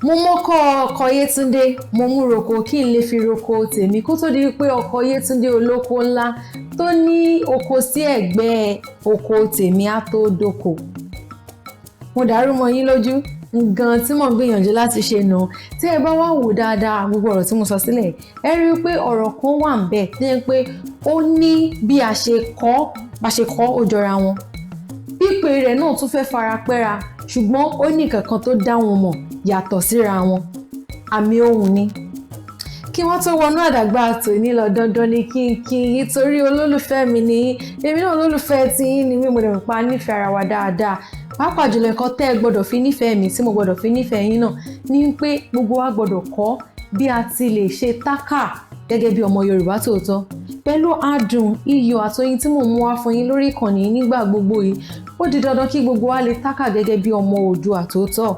Mo mọ́kọ́ ọkọ Yétúndé, mo mú roko kí n lè fi roko tèmi kó tó di wípé ọkọ Yétúndé olóko ńlá tó ní oko sí ẹ̀gbẹ́ oko tèmi á tó dóko. Mo dàrú mọ́ yín lójú nǹkan tí mò ń gbìyànjú láti ṣe nù. Tí ẹ bá wá wò dáadáa gbogbo ọ̀rọ̀ tí mo sọ sílẹ̀, ẹ rí i pé ọ̀rọ̀ kan wà ń bẹ̀ tí ẹ pé ó ní bí a ṣe kọ́, bá ṣe kọ́ ó jọra wọn. Pípé rẹ̀ náà tún fẹ́ fara pẹ́ra, ṣùgbọ́n ó ní nǹkan kan tó dá wọn mọ̀ yàtọ̀ síra wọn. Àmì ohùn ni. Kí wọ́n tó wọnú àdàgbà tòní lọ, dandan ni kí n kí yín torí olólùfẹ́ mi ni yín, èmi náà olólùfẹ́ tí yín ni mí. Mo dẹ̀ mọ̀ pa nífẹ̀ẹ́ ara wa dáadáa. Pàápàá jùlọ, nǹkan tẹ́ ẹ gbọ́dọ̀ fi nífẹ̀ẹ́ mi tí mo gbọ́dọ̀ fi nífẹ̀ẹ́ yín náà ní pé gbogbo wa gbọ́dọ̀ kọ́ bí a ti lè ṣe tákà gẹ́gẹ́ bí ọmọ Yorùbá tòótọ́ pẹ̀lú adùn iyọ̀ àtoyin tí mò ń mú wá fún yín lórí ìkànnì yìí nígbà gbogbo yìí. Ó di dandan kí gbogbo wa lè tákà gẹ́gẹ́ bí ọmọ Oòduà tòótọ́.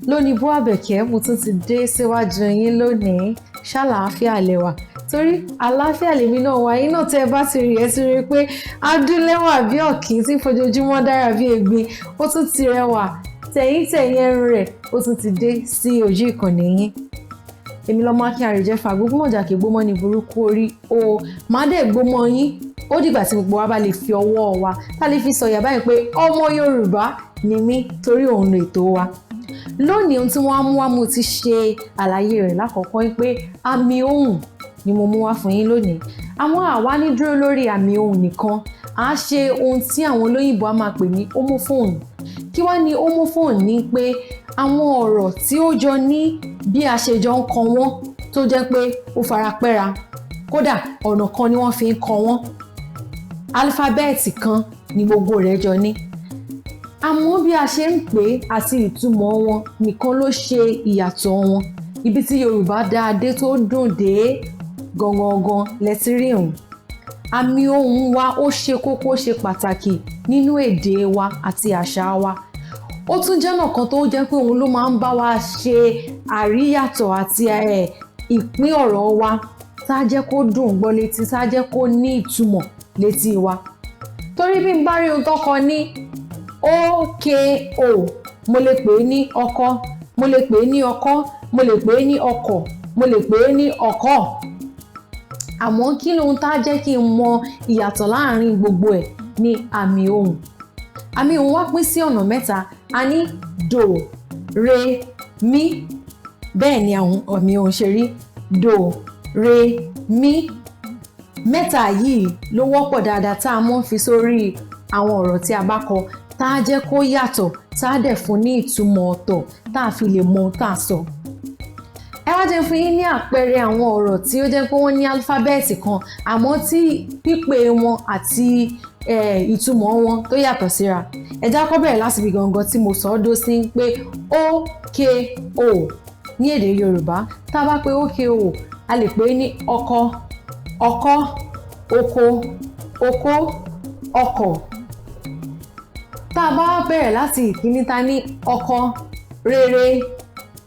Lónìí, bó Àbẹ̀kẹ́, mo tún ti dé síwájú yín lónìí. Ṣàlàáfíà lẹ́wà? Torí àlàáfíà lèmi náà wà. Yín náà tẹ́ ẹ bá ti rí, ẹ ti rí i pé adúlẹ́wà bí ọ̀kín tí fojoojúmọ́ dára bí egbin, ó tún ti rẹwà tẹ̀yìn tẹ̀yìn ẹrun rẹ̀, ó tún ti dé sí ojú ìkànnì yín. Èmi lọ́mọ Akin Àrèjẹ́fà, gbogbo kì í gbómọ́ ní burúkú orí o máa dẹ̀ gbómọ́ yín. Ó dìgbà tí gbogbo wa bá lè fi ọwọ́ wa tá lè fi sọ̀yà báyìí pé ọmọ Yorùbá ni mí, torí òun lètò wa lónìí. Ohun tí wọ́n á mú wá, mo ti ṣe àlàyé rẹ̀ lákọ̀ọ́kọ́ pé àmì ohùn ni mo mú wá fún yín lónìí. Àmọ́ àwa ní dúró lórí àmì ohùn nìkan, à á ṣe ohun tí àwọn olóyìnbó á máa pè ní homophone. Kí wá ní homophone? Ní pé àwọn ọ̀rọ̀ tí ó jọ ní bí a ṣe jọ ń kọ wọ́n, tó jẹ́ pé ó fara pẹ́ra, kódà ọ̀nà kan ni wọ́n fi ń kọ wọ́n, álífábẹ́ẹ̀tì kan ni gbogbo rẹ̀ jọ ní, àmọ́ bí a ṣe ń pè é àti ìtumọ̀ wọn nìkan ló ṣe ìyàtọ̀ wọn. Ibi tí Yorùbá dáa dé tó dùn dé gangan lẹ ti rí òun. Àmì ohùn wa, ó ṣe kókó, ṣe pàtàkì nínú èdè wa àti àṣà wa. Ó tún jẹ́ ọ̀nà kan tó jẹ́ pé òun ló máa ń bá wa ṣe àríyàtọ̀ àti ìpín ọ̀rọ̀ wa, tá a jẹ́ kó dùn gbọ́ létí, tá a jẹ́ kó ní ìtumọ̀ létí wa. Torí bí n bá rí ohun tó kọ ní OKO, mo lè pè é ní ọkọ, mo lè pè é ní ọkọ́, mo lè pè é ní ọkọ̀, mo lè pè é ní ọ̀kọ́. Àmọ́ kí lóhun tá a jẹ́ kí n mọ ìyàtọ̀ láàrin gbogbo ẹ̀ ní àmì ohùn. Àmì ohùn wá pín sí ọ̀nà mẹ́ta. A ní dò, re, mí. Bẹ́ẹ̀ ni àwọn àmì ohùn ṣe rí: dò, re, mí. Mẹ́ta yìí ló wọ́pọ̀ dáadáa tá a mọ́ fi sórí àwọn ọ̀rọ̀ tí a bá kọ, tá a jẹ́ kó yàtọ̀, tá a dẹ̀ fún ní ìtumọ̀ ọ̀tọ̀, tá a fi lè mọ ohun tá a sọ. Ẹ wá jẹ́ fún yín ní àpẹẹrẹ àwọn ọ̀rọ̀ tí ó jẹ́ pé wọ́n ní álífábẹ́ẹ̀tì kan, àmọ́ tí pípé wọn àti ìtumọ̀ wọn tó yàtọ̀ síra. Ẹ já kọ́ bẹ̀rẹ̀ láti ibi gangan tí mo sọ ọ́ dó sí pé OKO ní èdè Yorùbá. Tá a bá pé OKO, a lè pè é ní ọkọ, ọkọ́, oko, okó, ọkọ̀. Tá a bá bẹ̀rẹ̀ láti ìkíní, ta ní ọkọ rere,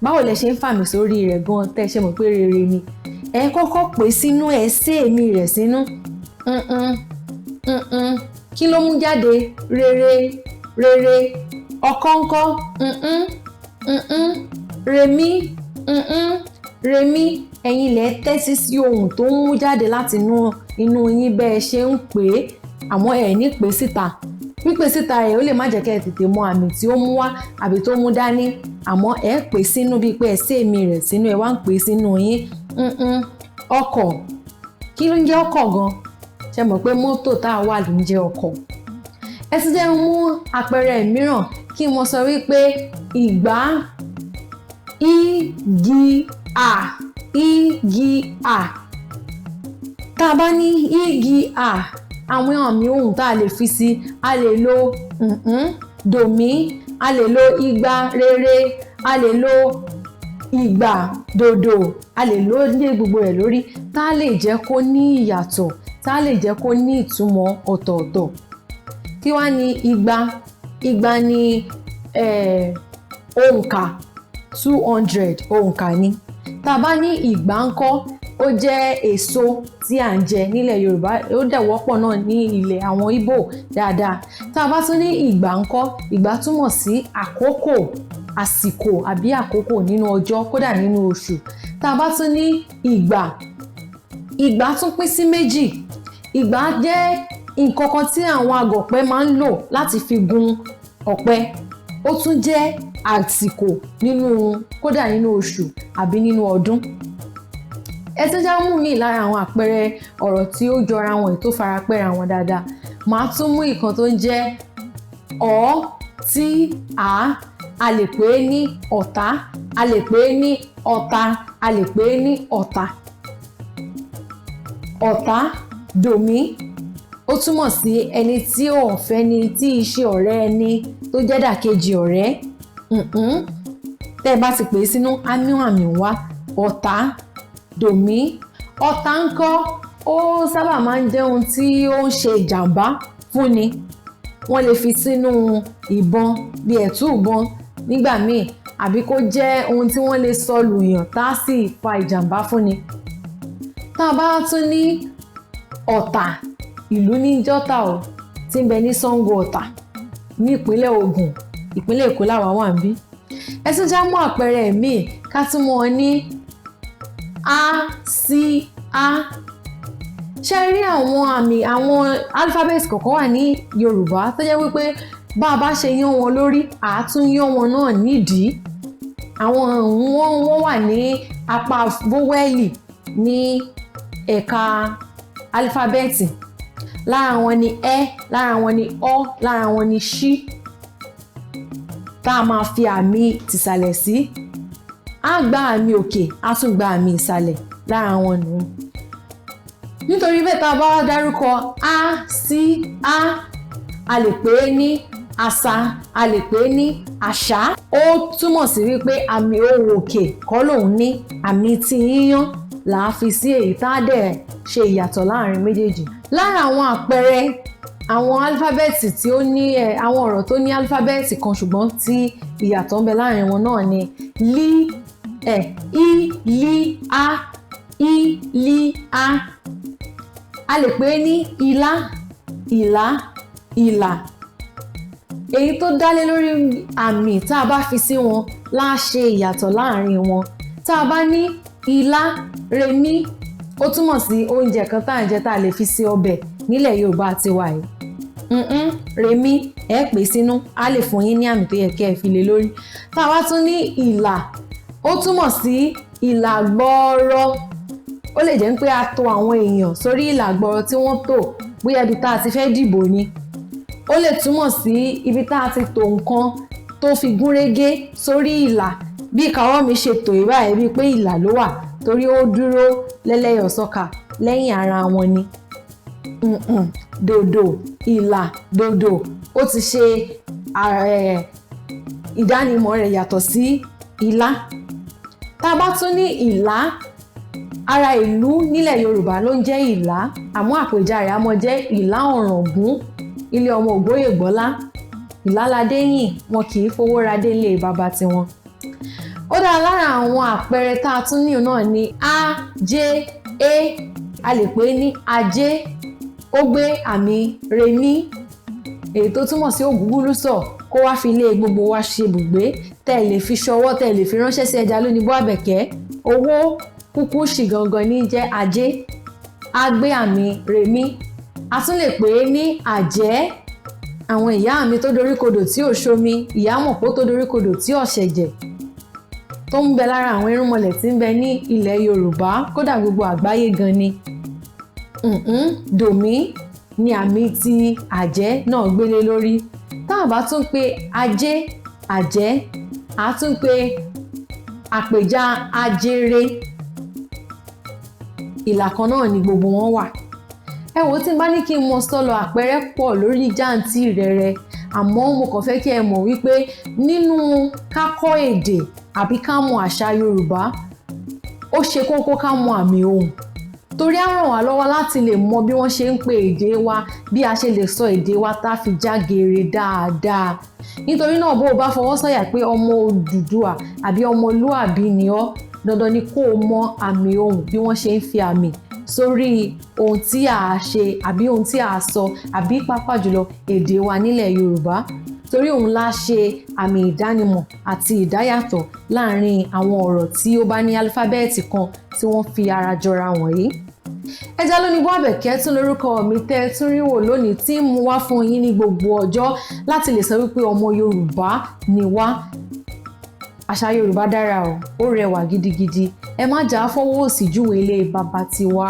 báwo lẹ ṣe ń fàmì sórí rẹ̀ gan tẹ́ ẹ ṣe mọ̀ pé rere ni? Ẹ kọ́kọ́ pè sínú, ẹ sé èmi rẹ̀ sínú. Kí ló mú jáde? Rere, rere. Ọkọ ńkọ́? Remi, remi. Ẹ̀yin lẹ tẹ́tí sí ohùn tó ń mú jáde láti inú inú yín bẹ́ẹ̀ ṣe ń pè é, àmọ́ ẹ̀ ní pè síta. Pípè síta rẹ̀, ó lè má jẹ́ kẹ́ ẹ tètè mọ àmì tí ó mú wá àbí tó mú dání, àmọ́ ẹ pè sínú bíi pé ẹ sé èmi rẹ̀ sínú, ẹ wá ń pè sínú yín. Ọkọ̀, kí ló ń jẹ́ ọkọ̀ gan? Ṣe mọ̀ pé mọ́tò tá a wà ló ń jẹ́ ọkọ̀? Ẹ ti jẹ́ mú àpẹẹrẹ mìíràn kí mo sọ wípé ìgbá, igi à, igi à. Tá a bá ní igi à, àwọn àmì ohùn tá a lè fi sí, a lè lo dòmí, a lè lo igba rere, a lè lo ìgbà dòdò, a lè lo ní gbogbo rẹ̀ lórí, tá a lè jẹ́ kó ní ìyàtọ̀, tá a lè jẹ́ kó ní ìtumọ̀ ọ̀tọ̀ọ̀tọ̀. Kí wá ní igba? Igba ní òǹkà, 200 òǹkà ni. Tá a bá ní ìgbà ńkọ́? Ó jẹ́ èso tí à ń jẹ nílẹ̀ Yorùbá, ó dẹ̀ wọ́pọ̀ náà ní ilẹ̀ àwọn Ìgbò dáadáa. Tá a bá tún ní ìgbà ńkọ́, ìgbà túmọ̀ sí àkókò, àsìkò àbí àkókò nínú ọjọ́, kódà nínú oṣù. Tá a bá tún ní ìgbà, ìgbà tún pín sí méjì. Ìgbà jẹ́ nǹkan kan tí àwọn agọ̀pẹ máa ń lò láti fi gun ọ̀pẹ. Ó tún jẹ́ àsìkò nínú, kódà nínú oṣù àbí nínú ọdún. Ẹ tún já mú mi lára àwọn àpẹẹrẹ ọ̀rọ̀ tí ó jọra wọn, èyí tó farapẹ́ra wọn dáadáa. Màá tún mú ìkan tó ń jẹ́ ọ̀ tí a lè pè é ní ọ̀tá, a lè pè é ní ọ̀tá, a lè pè é ní ọ̀tà. Ọ̀tá dòmí, ó túmọ̀ sí ẹni tí ò fẹ́ ni, tí í ṣe ọ̀rẹ́ ẹni, tó jẹ́ dàkejì ọ̀rẹ́. Tẹ́ ẹ bá ti pè é sínú, á mú àmì wá. Ọ̀tá dòmí. Ọ̀tá ńkọ́, ó sábà máa ń jẹ́ ohun tí ó ń ṣe ìjàmbá fúnni. Wọ́n lè fi sínú ìbọn bí ẹ̀tú ìbọn nígbà míì, àbí kó jẹ́ ohun tí wọ́n lè sọ lùyàn tá a sì fa ìjàmbá fúnni. Tá a bá tún ní Ọ̀tà, ìlú ní Jọ́tà o, tí ń bẹ ní Ṣàngó Ọ̀tà ní ìpínlẹ̀ Ògùn, ìpínlẹ̀ Èkó làwa wà níbí. Ẹ tún já mú àpẹẹrẹ míì ká tún mọ̀ ọ́ ní a sí a. Ṣé rí àwọn àmì, àwọn alphabet kọ̀ọ̀kan wà ní Yorùbá tó jẹ́ wípé bá a bá ṣe yán wọn lórí, à á tún yán wọn náà nídìí. Àwọn wọ́n wà ní apá vówẹ́lì ní ẹ̀ka álífábẹ́ẹ̀tì. Lára wọn ni ẹ, lára wọn ni ọ, lára wọn ni ṣí, tá a máa fi àmì tìsàlẹ̀ sí. Á gba àmì òkè, á tún gba àmì ìsàlẹ̀ lára wọn nù. Nítorí bẹ́ẹ̀, tá a bá wá dárúkọ a sí a, a lè pè é ní àṣà, a lè pè é ní àṣà. Ó túmọ̀ sí wípé àmì ohùn òkè kọ́ lòun ní, àmì tí yíyán là á fi sí èyí tá a dẹ̀ ṣe ìyàtọ̀ láàrin méjèèjì. Lára àwọn àpẹẹrẹ àwọn álífábẹ́ẹ̀tì tí ó ní ẹ, àwọn ọ̀rọ̀ tó ní álífábẹ́ẹ̀tì kan ṣùgbọ́n tí ìyàtọ̀ ń bẹ láàrin wọn náà ni lí, ẹ, í, lí, a, í, lí, a. A lè pè é ní ilá, ìlá, ìlà. Èyí tó dálé lórí àmì tá a bá fi sí wọn lá ṣe ìyàtọ̀ láàrin wọn. Tá a bá ní ilá remí, ó túmọ̀ sí oúnjẹ kan tá à ń jẹ tá a lè fi sí ọbẹ̀ nílẹ̀ Yorùbá tiwa yìí. Remí, ẹ pè sínú, á lè fún yín ní àmì tó yẹ kí ẹ fi lé lórí. Tá a bá tún ní ìlà, ó túmọ̀ sí ìlà gbọọrọ. Ó lè jẹ́ pé a tò àwọn èèyàn sórí ìlà gbọọrọ tí wọ́n tò, bóyá ibi tá a ti fẹ́ dìbò ni. Ó lè túmọ̀ sí ibi tá a ti tò nǹkan tó fi gúnrégé sórí ìlà, bí ìkáwọ́ mi ṣe tò yìí báyìí, bíi pé ìlà ló wà torí ó dúró lẹ́lẹ́yọ̀sọ́kà lẹ́yìn ara wọn ni. Dòdò, ìlà, dòdò, ó ti ṣe ìdánimọ̀ rẹ̀ yàtọ̀ sí ilá. Tá a bá tún ní ìlá, ara ìlú nílẹ̀ Yorùbá ló ń jẹ́ ìlá, àmọ́ àpèjà rẹ̀ á mọ jẹ́ ìlá Ọ̀ràngún, ilé ọmọ Ògbóyègbọ́lá. Ìláládéyìn, wọn kì í fowó ra dé ilé bàbá tiwọn. Ó dára. Lára àwọn àpẹẹrẹ tá a tún ní náà ni a, j, e. A lè pè é ní ajé, ó gbé àmì remí, èyí tó túmọ̀ sí ògúngúlùsọ̀ kó wá fi ilé gbogbo wa ṣe bùgbé, tẹ́ ẹ lè fi ṣọwọ́, tẹ́ ẹ lè fi ránṣẹ́ sí ẹja lónìí bó àbẹ̀kẹ́. Owó kúkú ṣì gangan ní jẹ́ ajé, á gbé àmì remí. A tún lè pè é ní àjẹ́, àwọn ìyá mi tó doríkodò tí ò ṣomi, ìyá mọ̀pó tó doríkodò tí ò ṣẹ̀jẹ̀, tó ń bẹ lára àwọn irúnmọlẹ̀ tí ń bẹ ní ilẹ̀ Yorùbá, kódà gbogbo àgbáyé gan ni. Dòmí ni àmì tí àjẹ́ náà gbélé lórí. Tá a bá tún pe ajé, àjẹ́, a tún pe àpèjá ajere. Ìlà kan náà ni gbogbo wọn wà. Ẹ wò ó, tí n bá ní kí n mọ sọ́lọ, àpẹẹrẹ pọ̀ lórí jáǹtì rẹ̀rẹ̀, àmọ́ mo kàn fẹ́ kí ẹ mọ̀ wípé nínú ká kọ́ èdè àbí ká mọ àṣà Yorùbá, ó ṣe kókó ká mọ àmì ohùn, torí á ràn wá lọ́wọ́ láti lè mọ bí wọ́n ṣe ń pe èdè wa, bí a ṣe lè sọ èdè wa tá a fi já geere dáadáa. Nítorí náà, bó o bá fọwọ́ sọ̀yà pé ọmọ Odùduwà àbí ọmọlúàbí ni ọ́, Dandan ni kó o mọ àmì ohùn, bí wọ́n ṣe ń fi àmì sórí ohun tí a ṣe àbí ohun tí a sọ, àbí pàápàá jùlọ èdè wa nílẹ̀ Yorùbá, torí òun la ṣe àmì ìdánimọ̀ àti ìdáyàtọ̀ láàrin àwọn ọ̀rọ̀ tí ó bá ní álífábẹ́ẹ̀tì kan tí wọ́n fi ara jọra wọ̀nyí. Ẹja lónìí bó Àbẹ̀kẹ́ tún lórúkọ mi tẹ́ ẹ tún rí wò lónìí, tí ń mú wá fún yín ní gbogbo ọjọ́ láti lè sọ wípé ọmọ Yorùbá ni wá. Àṣà Yorùbá dára o, ó rẹwà gidigidi. Ẹ má jà á fọwọ́ òsì júwe ilé bàbá tiwa.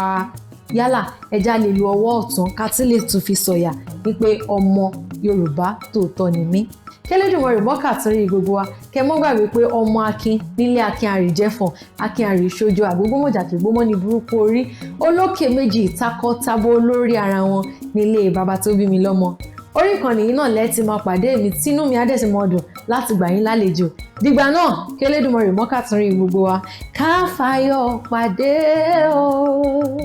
Yálà, ẹja lè lo ọwọ́ ọ̀tún ká tí lè tún fi sọ̀yà wípé ọmọ Yorùbá tòótọ́ ni mí. Kẹlẹ́dùmarè mọ́kà torí gbogbo wa. Kẹ mọ́ gbàgbé pé ọmọ akin nílé akin, àrìjẹfọ̀n akin, àrìṣojo, àgbógbómọ̀jà tó gbómọ́ ní burúkú orí olókè méjì takọ-tabo lórí ara wọn nílé bàbá tó bí mi lọ́mọ. Orí ìkànnì yìí náà lẹ́ẹ̀tì máa pàdé mi, tínú mi á dẹ̀ sì máa dùn láti gbà yín lálejò. Dìgbà náà, kẹlẹ́dùmarè mọ́kà torí gbogbo wa, ká fayọ̀ pàdé o.